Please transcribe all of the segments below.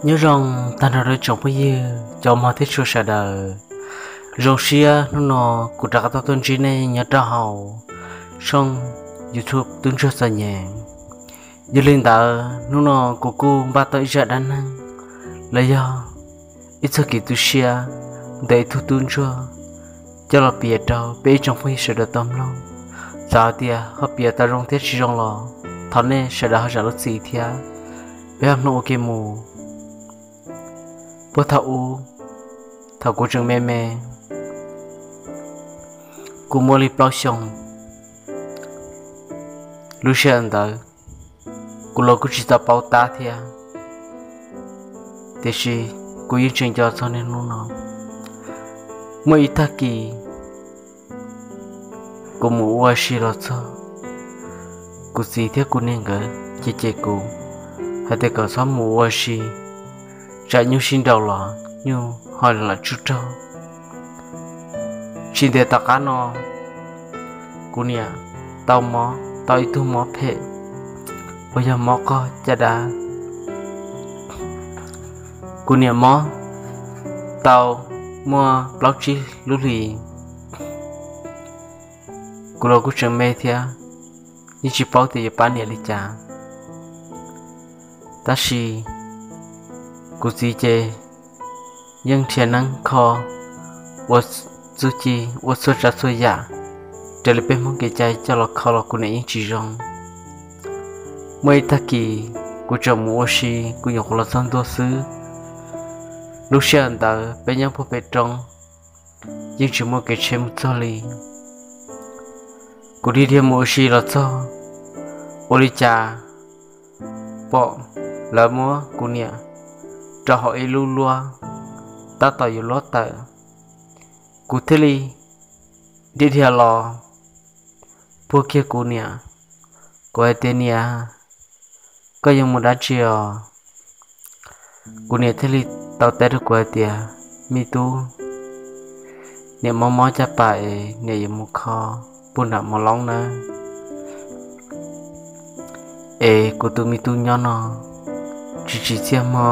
Nyob zoo tag nrho rau tsoom phooj ywg cov mog thiab tshua sawv daws. Zoo siab hnub no kuv rov qab tau tuaj ntsib nej nyob rau hauv tshooj YouTube Tub Ntsuag Txom Nyem. Yog li ntawd hnub no kuv kuj npaj tau ib zaj dab neeg los yog ib txog kev tu siab ntawm ib tug tub ntsuag coj los piav rau peb ib tsoom phooj ywg sawv daws tau mloog. Txawm hais tias ho piav tau zoo thiab tsis zoo los thov nej sawv daws ho zam lub txim thiab peb ho mloog ua ke mus. Puag thaum ub, thaum kuv tseem me me, kuv muaj li plaub xyoos, lub sij hawm ntawd kuv los kuj tsis tau paub tab thiab, tiam sis kuv yeej tseem nco txog niaj hnub no. Muaj ib tag kis kuv mus ua si los txog, kuv txiv thiab kuv niam nkawd cem cem kuv hais tias kom txhob mus ua si, tsam nyuj sib nraus los nyuj ho lam tsuj raug. Tsis ntev tom qab no kuv niam tau mob, tau ib tug mob phem uas yog mob qog caj dab. Kuv niam mob tau muaj plaub tsib lub hlis, kuv los kuj tseem me thiab, yeej tsis paub tias yuav pab niam li cas. Tab sis kuv txiv ces yeej nrhiav neeb kho ua txuj ci, ua txhua tsav txhua yam raws li peb Hmoob kev cai coj los kho los kuv niam yeej tsis zoo. Muaj ib tag kis kuv tseem mus ua si, kuv nyuam qhuav los txog ntua xwb. Lub sij hawm ntawd peb nyob puag pem roob, yeej tsis muaj kev tsheb mus txog li. Kuv dhia dhia mus ua si los txog, ua li cas pom lawv muab kuv niam rau hauv ib lub luab tab tom yuav luab tawm. Kuv thiaj li dhia dhia los puag kiag kuv niam. Kuv hais tias, Niam, koj yuav mus dab tsi os? Kuv niam thiaj li tau teb rau kuv hais tias, Me tub, niam mob mob caj pas es niam yuav mus kho puag nram Mos Loob nawb. Es kuv tus me tub nyob no tsis tsim txiaj hmo,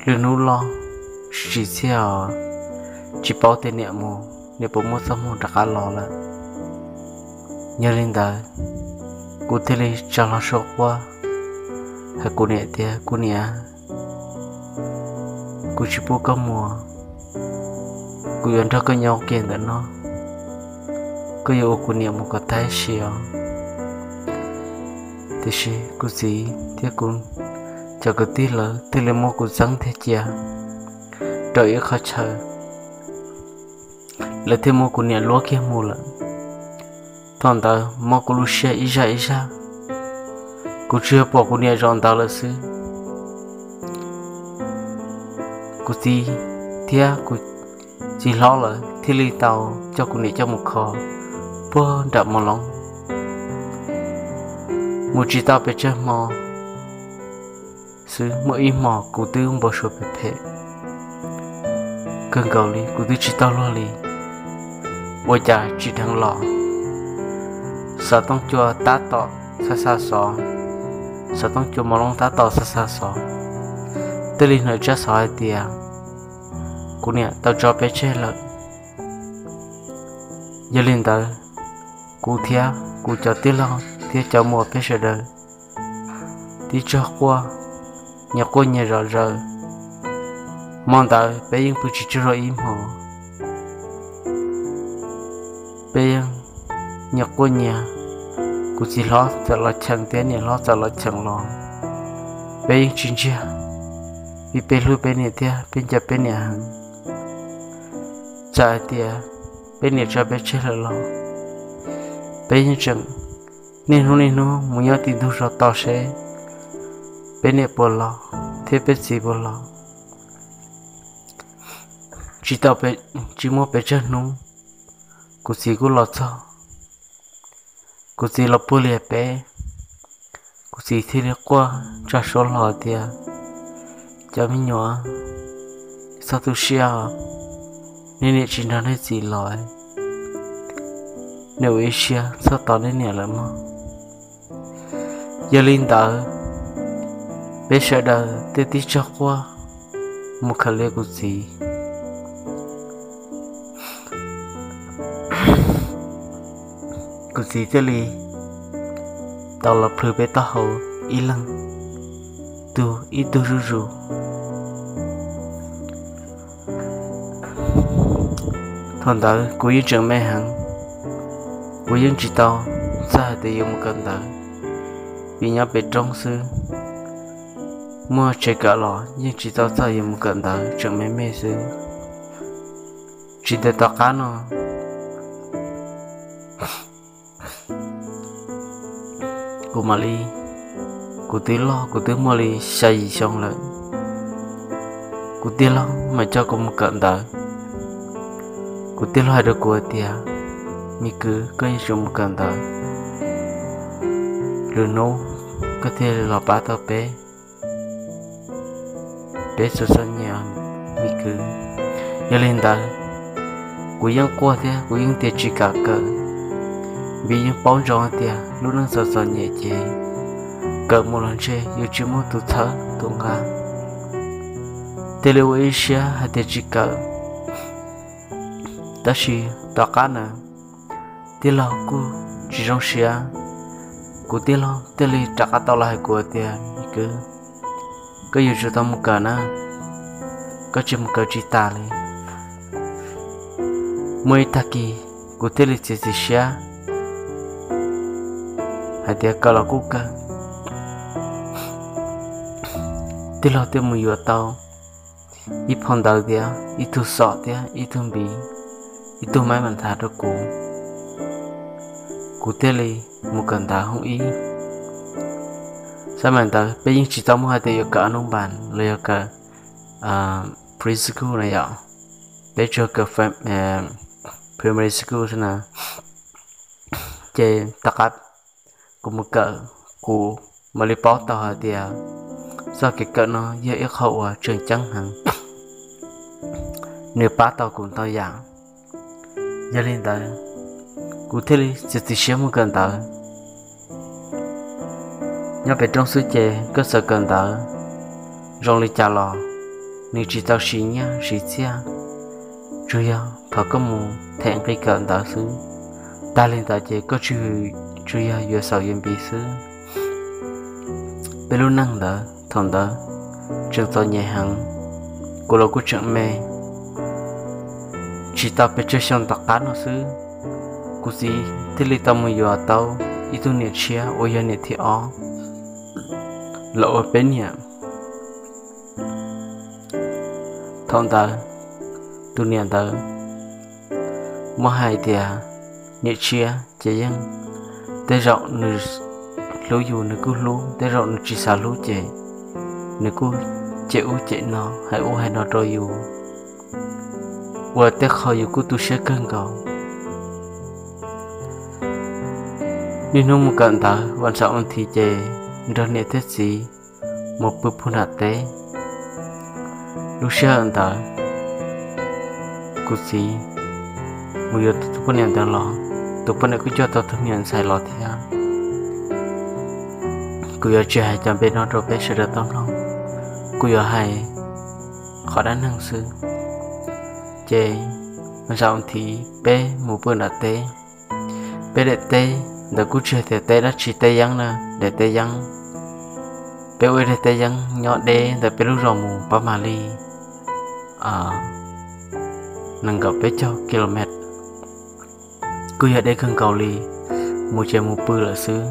lwm hnub los tsis tsim txiaj os, tsis paub tias niam mus niam puas muaj txoj hmoo rov qab los lawm. Yog li ntawd, kuv thiaj li tsa hlo suab quaj hais kuv niam tias, Kuv niam, kuv tsis pub koj mus, kuv yuav nrog koj nyob ua ke ntawm no, koj yuav ua kuv niam mus kom tag ib sim os. Tiam sis kuv txiv thiab kuv cov kwv tij lawv thiaj li muab kuv txeeb thiab cia rau ib qhov chaw, lawv thiaj muab kuv niam luab kiag mus lawm. Thaum ntawd mob kuv lub siab ib zaj ib zaj, kuv tsuas yog pom kuv niam zaum ntawd lawm xwb. Kuv txiv thiab kuv txiv hlob lawv thiaj li tau coj kuv niam coj mus kho puag nram Mos Loob. Mus tsis tau pes tsawg hmo xwb, muaj ib hmos kuv twb npau suav phem phem kawg nkaus li, kuv twb tsis tau luag li, ua cas tsis dheev los, xov tooj cua tab tom xa xa xov, xov tooj cua Mos Loob tab tom xa xa xov, thiaj li hnov tsab xov hais tias kuv niam tau tso peb tseg lawm. Yog li ntawd, kuv thiab kuv cov tij laug thiab cov muam peb sawv daws tib tsaug quaj, nyias quaj nyias zom zaws. Hmo ntawd peb yeej pw tsis tsaug zog ib hmos, peb yeej nyias quaj nyias. Kuv txiv hlob txawm los cheem thiab niam hlob txawm los cheem los, peb yeej tsis ntsiag, vim peb hlub peb niam thiab peb nco peb niam heev. Txawm hais tias peb niam tso peb tseg lawm los, peb yeej tseem niaj hnub niaj hnub mus nyob tim ntug zos tos seb peb niam puas los thiab peb txiv puas los. Tsis tau, tsis muaj pes tsawg hnub, kuv txiv kuj los txog. Kuv txiv los puag lias peb, kuv txiv thiaj li quaj tsa suab hlo tias, cov me nyuam, txhob tu siab os, nej niam tsis nrog nej txiv los, nej ua ib siab txhob tos nej niam lawm mog. Yog li ntawd, peb sawv daws thiaj tib tsaug quaj mus khaws li kuv txiv. Kuv txiv thiaj li tau los plhws peb taub hau ib leeg tug ib tug zuj zus. Thaum ntawd kuv yeej tseem me heev, kuv yeej tsis tau txawj hais tias yuav mus kawm ntawv, vim nyob pem roob xwb, muaj tsev kawm los yeej tsis tau txawj yuav mus kawm ntawv, tseem me me xwb. Tsis ntev tom qab no, kuv mam li, kuv twb loj, kuv twb muaj li xya yim xyoo lawm, kuv tij laug mam coj kuv mus kawm ntawv. Kuv tij laug hais rau kuv tias, me kwv, koj yuav tsum mus kawm ntawv, lwm hnub koj thiaj los pab tau peb, peb txom txom nyem, me kwv. Yog li ntawd, kuv yeej quaj thiab kuv yeej tias tsis kam kawm, vim yeej paub ntsoov tias lub neej txom txom nyem ces kawm mus los ntshe yuav tsis muaj tus txhawb tus nqa. Thiaj li ua ib siab hais tias tsis kawm. Tab sis tom qab ntawd, tij laug kuj tsis zoo siab, kuv tij laug thiaj li rov qab tau los hais kuv tias, me kwv, koj yuav tsum tau mus kawm na, koj tsis mus kawm tsis tas li. Muaj ib tag kis kuv thiaj li txiav txim siab hais tias kawm los kuj kawg. Tij laug thiaj mus yuav tau ib phau ntawv thiab ib tug xom thiab ib tug npiv, ib tug maib mam thav rau kuv. Kuv thiaj li mus kawm ntawv hoob ib. Xab maim ntawd peb yeej tsis tau muaj hais tias yuav kawm anub npas los yog kawm preschool na yom, peb tsuas kawm primary school xwb na. Ces tom qab kuv mus kawm, kuv mam li paub tau hais tias txoj kev kawm no yog ib qho uas tseem ceeb heev, nws pab tau kuv ntau yam. Yog li ntawd, kuv thiaj li txiav txim siab mus kawm ntawv. Nyob pem roob xwb ces koj txawm kawm ntawv zoo li cas los nws tsis tau siv nyiaj siv txiaj, tsuas yog thov koj mus them nqi kawm ntawv xwb. Tag li ntawd ces koj tsuas yog yuav xaus yuav npiv xwb. Peb lub neej ntawd thaum ntawd tseem txom nyem heev, kuv los kuj tseem me. Tsis tau pes tsawg xyoo tom qab no xwb, kuv txiv thiaj li tau mus yuav tau ib tug niam tshiab uas yog niam thib ob los ua peb niam. Thaum ntawd tus niam ntawd muab hais tias niam tshiab ces yeej tej zaum nws hlub yus nws kuj hlub, tej zaum nws tsis xav hlub ces nws kuj cem ub cem no hais ub hais no rau yus, ua tej qho yus kuj tu siab kawg nkaus. Niaj hnub mus kawm ntawv vas xaum vas thiv ces nrog niam thiab txiv mus pw puag nram teb. Lub sij hawm ntawd kuv txiv mus yuav tus poj niam ntawd los, tus poj niam kuj coj tau tus me nyuam ntxhais los thiab. Kuv yuav tsis hais cov npe no rau peb sawv daws tau mloog, kuv yuav hais qhov dab neeg xwb. Ces vas xaum vas thiv peb mus pw nram teb. Peb daim teb ntawd kuj tsis hais tias teb dab tsi, teb yeeb na, daim teb yeeb. Peb ua ib daim teb yeeb nyob deb ntawm peb lub zos mus pab mam li nees nkaum peb caug kilomet, kuj yog deb kawg nkaus li, mus ces mus pw lawm xwb.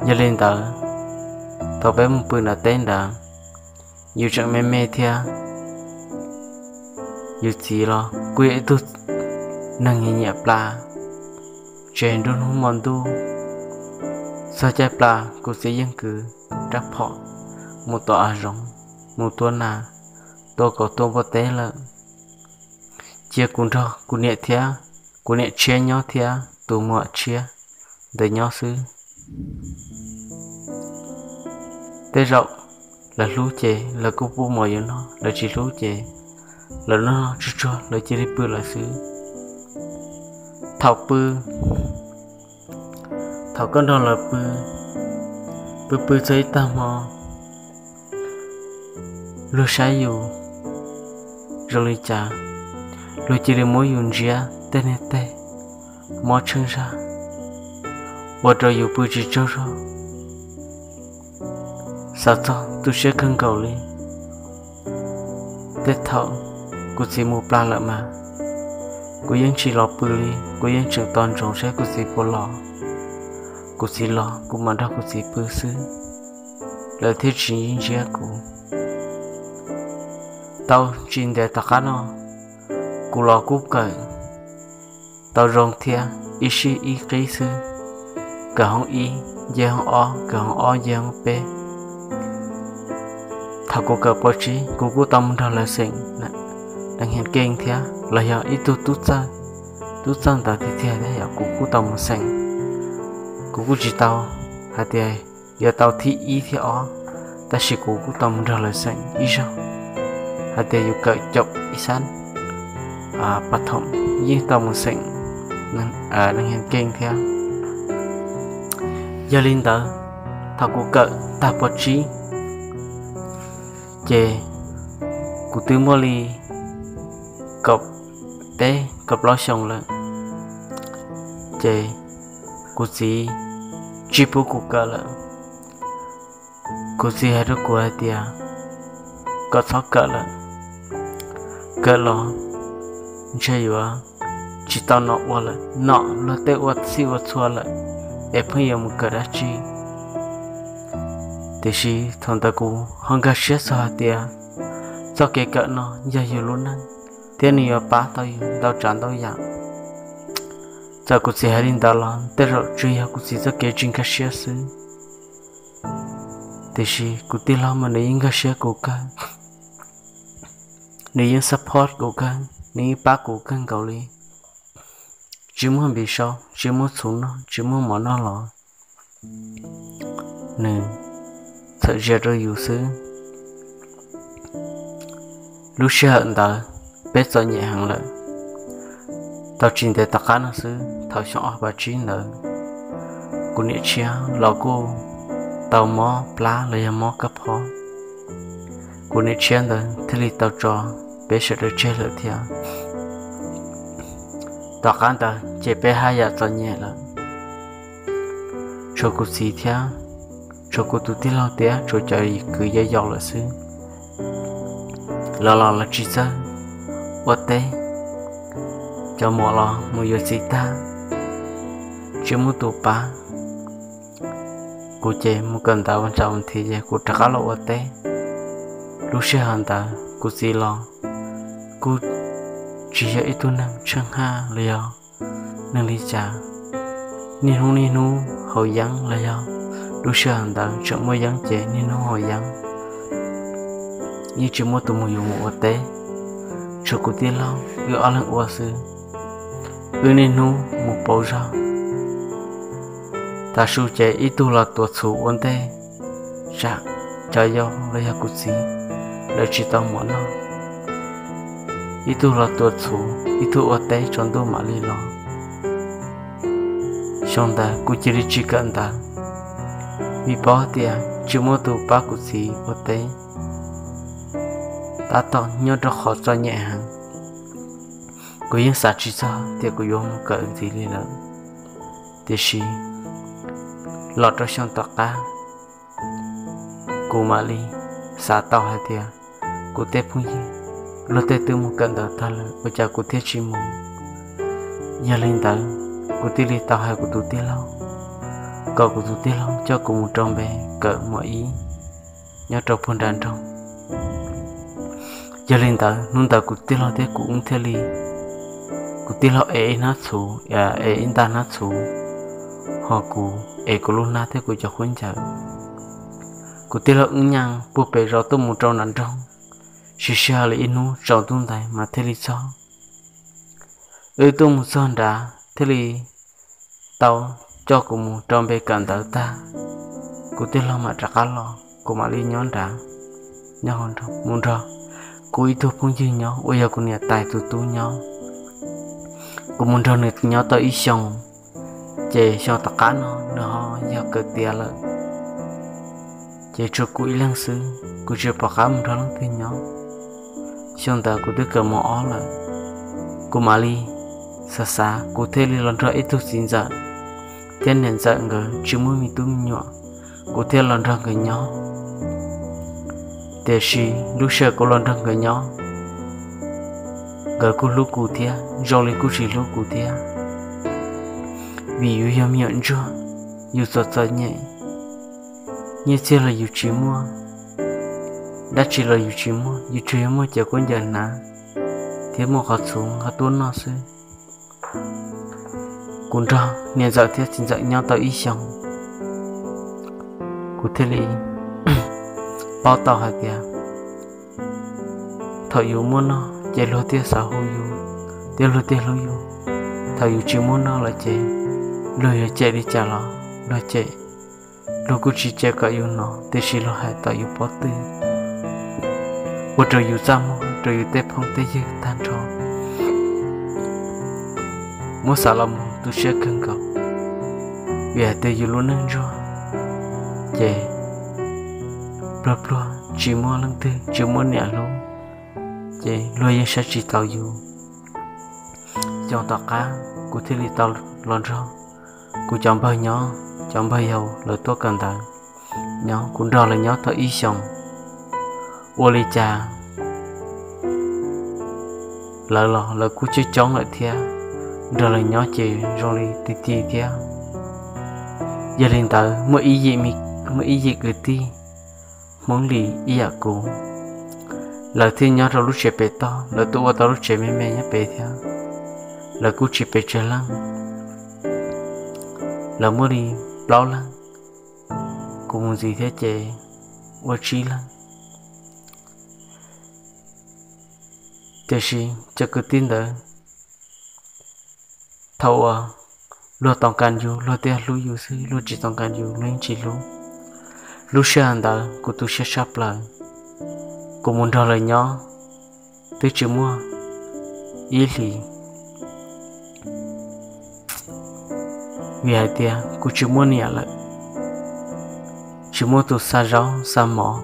Yog li ntawd, thaum peb mus pw nram teb ntawd, yus tseem me me thiab, yus txiv los kuj yog ib tug neeg nyiam nyiam plas, ces nruab hnub hmo ntuj txog caij plas kuv txiv yeej kwv rab phom mus tom hav zoov, mus tua nas, tua kauv tua npua teb lawm. Cia kuv nrog kuv niam thiab kuv niam tshiab nyob thiab tus muam tshiab ntawd nyob xwb. Tej zaum lawv hlub ces lawv kuj pub mov yuav noj, lawv tsis hlub ces lawv noj tsuag tsuag lawv cia li pw lawm xwb. Thaum pw, thaum koj nrog lawv pw, pw pw txog ib tag hmo, luag saib yus zoo li cas, luag cia li muab yus ntsiab tej niag teg mob tsheej zag, ua rau yus pw tsis tsaug zog. Xav txog tu siab kawg nkaus li. Tej thaum kuv txiv mus plas lawm mas kuv yeej tsis los pw li, kuv yeej tseem tos ntsoov saib kuv txiv puas los. Kuv txiv los kuv mam nrog kuv txiv pw xwb, lawv thiaj tsis ntsiab kuv. Tau tsis ntev tom qab no, kuv los kuj kawm tau zoo thiab ib sij ib qib xwb, kawm hoob ib, nce hoob ob, kawm hoob ob, nce hoob peb. Thaum kuv kawm pov tsib, kuv kuj tau mus nrog lawv xeem neeg hias keej thiab los yog ib tug tub txawj, tub txawj ntawv tiag tiag thiab yog kuv kuj tau mus xeem. Kuv kuj tsis tau hais tias yuav tau thib ib thib ob, tab sis kuv kuj tau mus nrog lawv xeem ib zaug, hais tias yus kawm caum ib xab pas thoom yeej tau mus xeem neeg hias keej thiab. Yog li ntawd, thaum kuv kawm tag pov tsib, ces kuv twb muaj li kaum peb kaum plaub xyoos lawm, ces kuv txiv tsis pub kuv kawm lawm. Kuv txiv hais rau kuv hais tias kom txhob kawm lawm, kawm los ntshe yuav tsis tau nom ua lawm, nom luag tej ua txhij ua txhua lawm, es pheej yuav mus kawm dab tsi. Tiam sis thaum ntawd kuv ho nkag siab txog hais tias txoj kev kawm no yog yus lub neej, thiab nws yuav pab tau yus ntau tsav ntau yam. Txawm kuv txiv hais li ntawd los tej zaum tsuas yog kuv txiv txoj kev tsis nkag siab xwb. Tiam sis kuv tij laug mas nws yeej nkag siab kuv kawg, nws yeej support kuv kawg, nws yeej pab kuv kawg nkaus li. Tsis muaj npis sau, tsis muaj txhuv noj, tsis muaj mov noj los nws txhawm zia rau yus xwb. Lub sij hawm ntawd peb txom nyem heev lawm. Tau tsis ntev tom qab no xwb, thaum xyoo ob phav tsib ntawd, kuv niam tshiab los kuj tau mob plab los yog mob kab phob. Kuv niam tshiab ntawd thiaj li tau tso peb sawv daws tseg lawm thiab. Tom qab ntawd ces peb haj yam txom nyem lawm. Tshuav kuv txiv thiab, tshuav kuv tus tij laug thiab tshuav cov kwv yau yau lawm xwb. Lawv los lawv tsis txawj ua teb, cov muam los mus yuav txiv tag, tsis muaj tus pab. Kuv ces mus kawm ntawv ua ntsa ua nthi ces kuv rov qab los ua teb. Lub sij hawm ntawd kuv txiv los kuj tsis yog ib tug neeg tsheej haj los yog neeg li cas. Niaj hnub niaj hnub haus yeeb los yog lub sij hawm ntawd tseem muaj yeeb ces niaj hnub haus yeeb, yeej tsis muaj tus mus yuav mus ua teb, tshuav kuv tij laug wb ob leeg ua xwb. Wb niaj hnub mus pauv zog, tav su ces ib tug los tuav txhuv ua ntej, tsam cov yau los yog kuv txiv lawv tsis tau mov noj. Ib tug los tuav txhuv, ib tug ua teb tsaus ntuj mam li los. Xyoo ntawd kuv cia li tsis kawm ntawv, vim paub tias tsis muaj tus pab kuv txiv ua teb. Tab tom nyob rau qhov txom nyem heev, kuv yeej xav tsis txog tias kuv yuav mus kawm ntxiv li lawm. Tiam sis los rau xyoo tom qab, kuv mam li xav tau hais tias kuv tej phooj ywg luag tej twb mus kawm ntawv tag lawm ua cas kuv thiaj tsis mus. Yog li ntawd, kuv thiaj li tau hais kuv tus tij laug kom kuv tus tij laug coj kuv mus rau npe kawm mos ib nyob rau puag nram nroog. Yog li ntawd hnub ntawd kuv tij laug thiab kuv wb thiaj li, kuv tij laug ev ib hnab txhuv, ev ib nta hnab txhuv, ho kuv ev kuv lub hnab thiab kuv cov khaub ncaws. Kuv tij laug wb nyaaj puag pem zos tuaj mus rau nram nroog, sij sij hawm li ib hnub tsaus ntuj ntais mas thiaj li txog. Wb tuaj mus txog nrad thiaj li tau coj kuv mus rau npe kawm ntawv tag, kuv tij laug mam rov qab los, kuv mam li nyob nrad, nyob mus nrog kuv ib tug phooj ywg nyob uas yog kuv niam tais tus tub nyob. Kuv mus nrog nws nyob tau ib xyoos, ces xyoo tom qab no nws ho yog kawm tiav lawm, ces tshuav kuv ib leeg xwb, kuv tsis pom qab mus nrog leej twg nyob. Xyoo ntawd kuv twb kawm mos ob lawm, kuv mam li xav xav kuv thiaj li los nrog ib tug txiv ntxawm thiab niam ntxawm nkawd tsis muaj me tub me nyuam, kuv thiaj los nrog nkawd nyob. Tiam sis lub sij hawm kuv los nrog nkawd nyob, nkawd kuj hlub kuv thiab, zoo li kuj tsis hlub kuv thiab. Vim yus yog me nyuam ntsuag, yus txom txom nyem, nyiaj txiag los yus tsis muaj, dab tsi los yus tsis muaj, yus tsuas yog muaj cov khaub ncaws hnav thiab muaj qhov txhuv nqa tuaj noj xwb. Kuv nrog niam ntxawm thiab txiv ntxawm nyob tau ib xyoos, kuv thiaj li paub tau hais tias thaum yus muaj noj ces luag thiaj xav hu yus, thiab luag thiaj hlub yus. Thaum yus tsis muaj noj lawm ces luag yuav cem li cas los luag cem, luag kuj tsis cem kom yus hnov, tiam sis luag hais tau yus pob tw, ua rau yus txaj muag rau yus tej phooj tej ywg tag nrho. Muab xav los mus tu siab kawg nkaus, vim hais tias yus lub neej ntsuag ces pluag pluag tsis muaj leej twg, tsis muaj niam hlub, ces luag yeej saib tsis taus yus. Xyoo tom qab kuv thiaj li tau los nrog kuv cov npawg nyob, cov npawg yaus lawv tuaj kawm ntawv nyob, kuv nrog lawv nyob tau ib xyoos. Ua li cas lawv los lawv kuj coob coob lawm thiab, nrog lawv nyob ces zoo li ti ti thiab. Yog li ntawd muaj ib yim kwv tij Hmoob Lis ib yam kuv, lawv thiaj nyob rau lub tsev pem toj, lawv tuaj ua tau lub tsev me me nyob pem thiab. Lawv kuj tsis pes tsawg leej, lawv muaj li plaub leeg, kuv mus ntxiv thiab ces ua tsib leeg. Tiam sis cov kwv tij ntawd, thaum uas luag tau kam yus luag thiaj hlub yus xwb, luag tsis tau kam yus luag yeej tsis hlub. Lub sij hawm ntawd kuv tu siab tshaj plaws, kuv mus nrog lawv nyob twb tsis muaj ib hlis, vim hais tias kuv tsis muaj niam lawm, tsis muaj tus xa zaub xa mov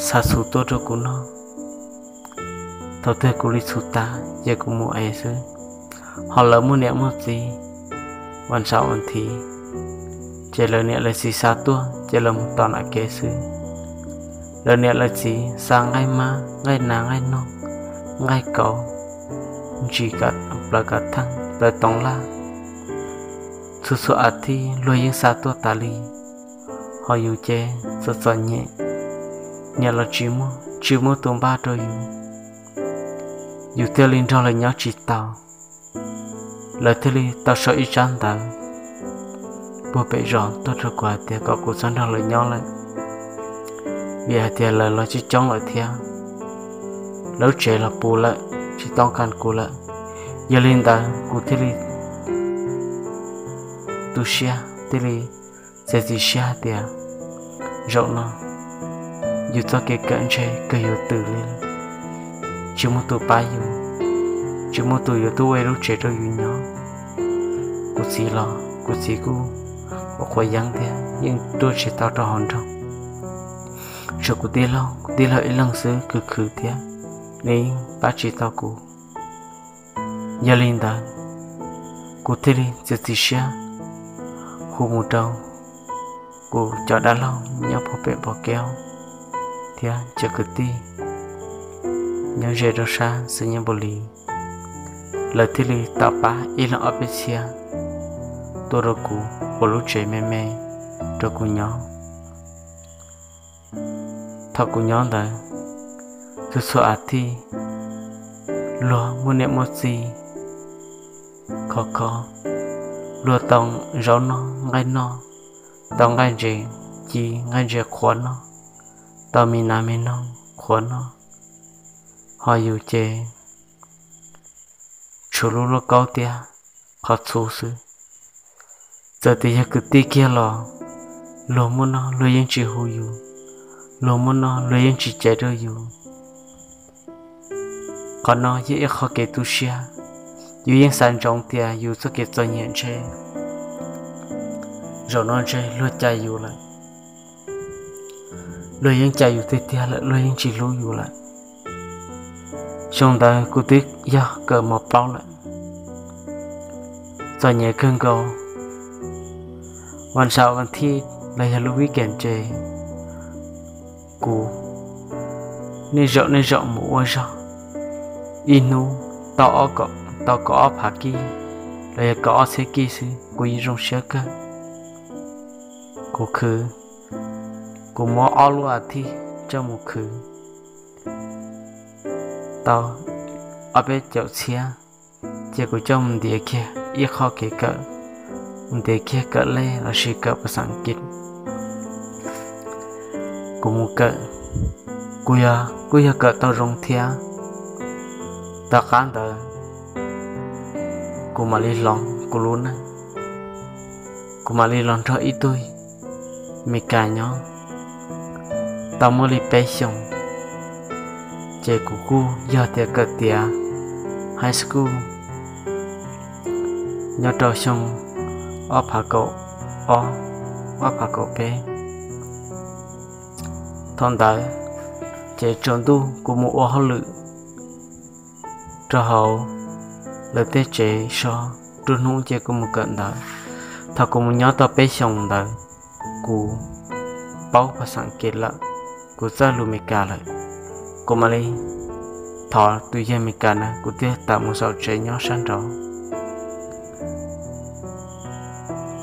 xa txhuv tuaj rau kuv noj. Thaum twg kuv li txhuv tas ces kuv mus ev xwb. Ho lawv muaj niam muaj txiv, vas ntsaum vas nthiv, ces lawv niam lawv txiv xa tuaj ces lawv mus tom nram kev xwb. Lawv niam lawv txiv xa nqaij mab nqaij nas nqaij noog, nqaij kauv, ntsis, plaws kav theej, plaws toov laj, txhua txhua as thiv luag yeej xa tuaj tas li. Ho yus ces txom txom nyem, niam los tsis muaj, tsis muaj tus npaj rau yus, yus thiaj li nrog lawv nyob tsis tau. Lawv thiaj li tau sau ib tsab ntawv puag pem zos tuaj rau kuv hais tias kom kuv txhob nrog lawv nyob lawm, vim hais tias lawv los coob coob lawm thiab, lawv lub tsev los puv lawm, tsis toob kas kuv lawm. Yog li ntawd kuv thiaj li tu siab, thiaj li txiav txim siab hais tias zaum no yus txoj kev kawm ntshe kawg yuav twm li, tsis muaj tus pab yus, tsis muaj tus yuav tuaj ua ib lub tsev rau yus nyob. Kuv txiv los kuv txiv kuj ua quav yeeb thiab yeej tuaj tsis tau rau hauv nroog. Tshuav kuv tij laug, kuv tij laug ib leeg xwb khwv khwv thiab, nws yeej pab tsis tau kuv. Yog li ntawd, kuv thiaj li txiav txim siab hu mus rau kuv cov dab laug nyob puag pem Pos Kev thiab cov kwv tij nyob ze rau sab xeev Nyab Npum Lis, lawv thiaj li tau pab ib leeg ob peb txhiab tuaj rau kuv ua lub tsev me me rau kuv nyob. Thaum kuv nyob ntawd, txhua txhua as thiv luag muaj niam muaj txiv, khov kho, luag tau zaub noj nqaij noj, tau nqaij ntses ci nqaij ntses qhuav noj, tau me nas me noog qhuav noj, ho yus ces tshuav lub lauj kaub thiab qhov txhuv xwb. Txawm tias yog kwv tij kiag los luag muab noj luag yeej tsis hu yus, luag muab noj luag yeej tsis cem rau yus. Qhov no yog ib qho kev tu siab. Yus yeej xav ntsoov tias yus txoj kev txom nyem ntshe zaum no ntshe luag cais yus lawm, luag yeej cais yus tiag tiag lawm, luag yeej tsis hlub yus lawm. Xyoo ntawd kuv twb yog kawm mos plaub lawm, txom nyem kawg nkaus. Vas xaum vas thiv los yog lub weekend ces kuv nej zaum nej zaum mus ua zog, ib hnub tau kaum ob phav kij los yog kaum ob txhiab kij xwb kuv yeej zoo siab kawg. Kuv khwv, kuv muab ob lub as thiv coj mus khwv tau ob peb caum txhiab, ces kuv coj mus ntiav kiag ib qho kev kawm, mus ntiav kiag kawm lej lossis kawm pas xas kiv. Kuv mus kawm, kuv yog kuj yog kawm tau zoo thiab. Tom qab ntawd kuv mam li hloov kuv lub neej, kuv mam li los nrog ib tug Meskas nyob tau muaj li peb xyoos, ces kuv kuj yog tias kawm tiav high school nyob rau xyoo ob phav kaum ob, ob phav kaum peb. Thaum ntawd ces tsaus ntuj kuv mus ua hauj lwm rau hauv lawv tej tsev so, nruab hnub ces kuv mus kawm ntawv. Thaum kuv mus nyob tau peb xyoos ntawd, kuv paub pas xas kiv lawm, kuv txawj lus Meskas lawm, kuv mam li thov tus yawg Meskas na kuv thiaj tawm mus xaus tsev nyob sab nraud.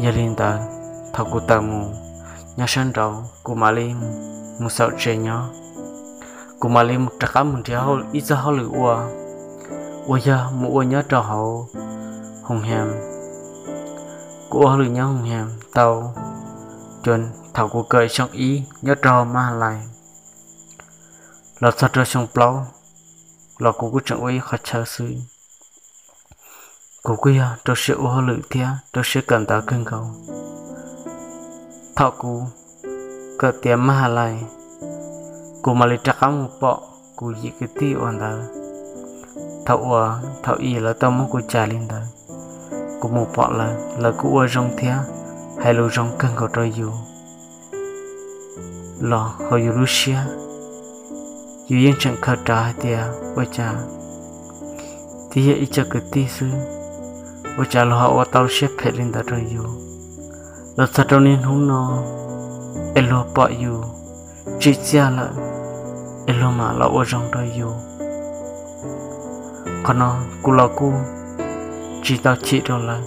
Yog li ntawd, thaum kuv tawm mus nyob sab nraud kuv mam li mus xaus tsev nyob. Kuv mam li rov qab mus nrhiav ib txoj hauj lwm ua, uas yog mus ua nyob rau hauv Hoos Has. Kuv ua hauj lwm nyob Hoos Has tau, thaum kuv kawm xyoo ib nyob rau Mas Has Lais los txog rau xyoo plaub los kuv kuj tseem ua ib qho chaw xwb. Kuv kuj yog rau siab ua hauj lwm thiab rau siab kawm ntawv kawg nkaus. Thaum kuv kawm tiav Mas Has Lais, kuv mam li rov qab mus pom kuv yim kwv tij uas ntawd, thaum uas thaum ub lawv tau muab kuv cais li ntawd. Kuv mus pom lawv, lawv kuj ua zoo thiab hais lus zoo kawg nkaus rau yus. Los hauv yus lub siab, yus yeej tseem khaws rawv hais tias ua cas twb yog ib co kwv tij xwb, ua cas luag ho ua tau lub siab phem li ntawd rau yus. Los txog rau niaj hnub no, es luag pom yus tsim txiaj lawm, es luag mam los ua zoo rau yus. Qhov no kuv los kuj tsis tau chim rau lawv,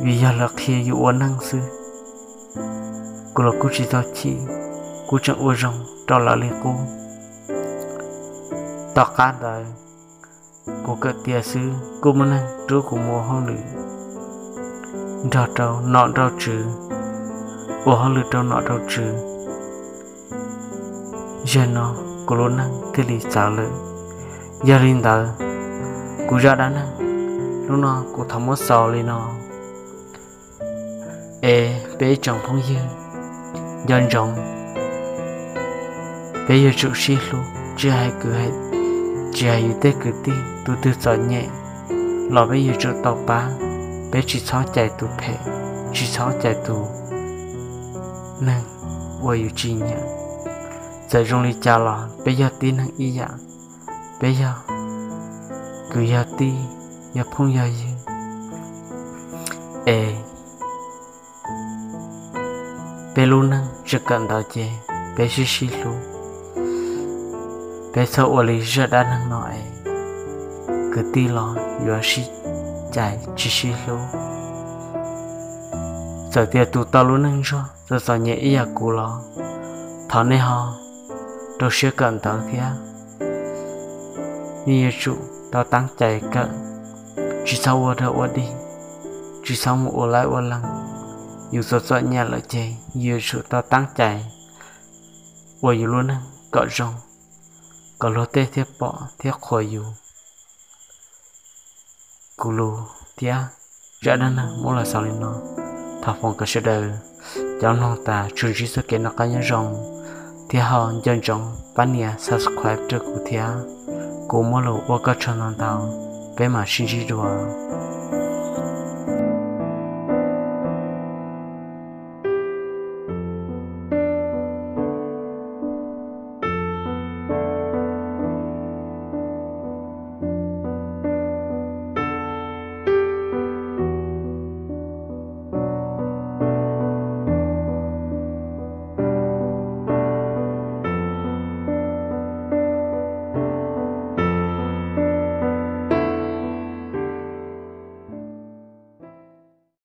vim yog lawv qhia yus ua neej xwb. Kuv los kuj tsis tau chim, kuv tseem ua zoo rau lawv li qub. Tom qab ntawd, kuv kawm tiav xwb kuj muaj neeg rub kuv mus ua hauj lwm nrog rau nom nrog tswv, ua hauj lwm rau nom rau tswv. Zaum no kuv lub neej thiaj li txawv lawm. Yog li ntawd, kuv zaj dab neeg hnub no kuv thov muab xaus li no. Es peb ib tsoom phooj ywg, nco ntsoov, peb yuav tsum sib hlub, tsis hais kwv, tsis hais yus tej kwv tij tus twg txom nyem los peb yuav tsum tau pab. Peb tsis txhob cais tus phem, tsis txhob cais tus neeg uas yus tsis nyiam. Txawm zoo li cas los peb yog tib neeg ib yam, peb yog kwv yog tij, yog phooj yog ywg. Es peb lub neej tseem kawm ntawv ces peb sib sib hlub. Peb txhob ua li zaj dab neeg no es kwv tij los yuav sib cais tsis sib hlub. Txawm tias tus tau lub neej zog txom txom nyem ib yam kuv los thov nej ho rau siab kawm ntawv thiab. Nej yuav tsum tau teeb cai kawm, tsis txhob ua dog ua dig, tsis txhob mus ua laib ua leeg. Yus txom txom nyem lawm ces yus yuav tsum tau teeb cai ua yus lub neej kom zoo, kom luag tej thiaj pom thiab qhuas yus. Kuv lus thiab zaj dab neeg muab los xaus li no. Thov foom kom sawv daws cov mloog tas tsuas ntsib txoj kev noj qab nyob zoo, thiab ho nco ntsoov pab nias subscribe rau kuv thiab. Kuv muaj lus ua koj tsaug ntau ntau, peb mam sib ntsib dua.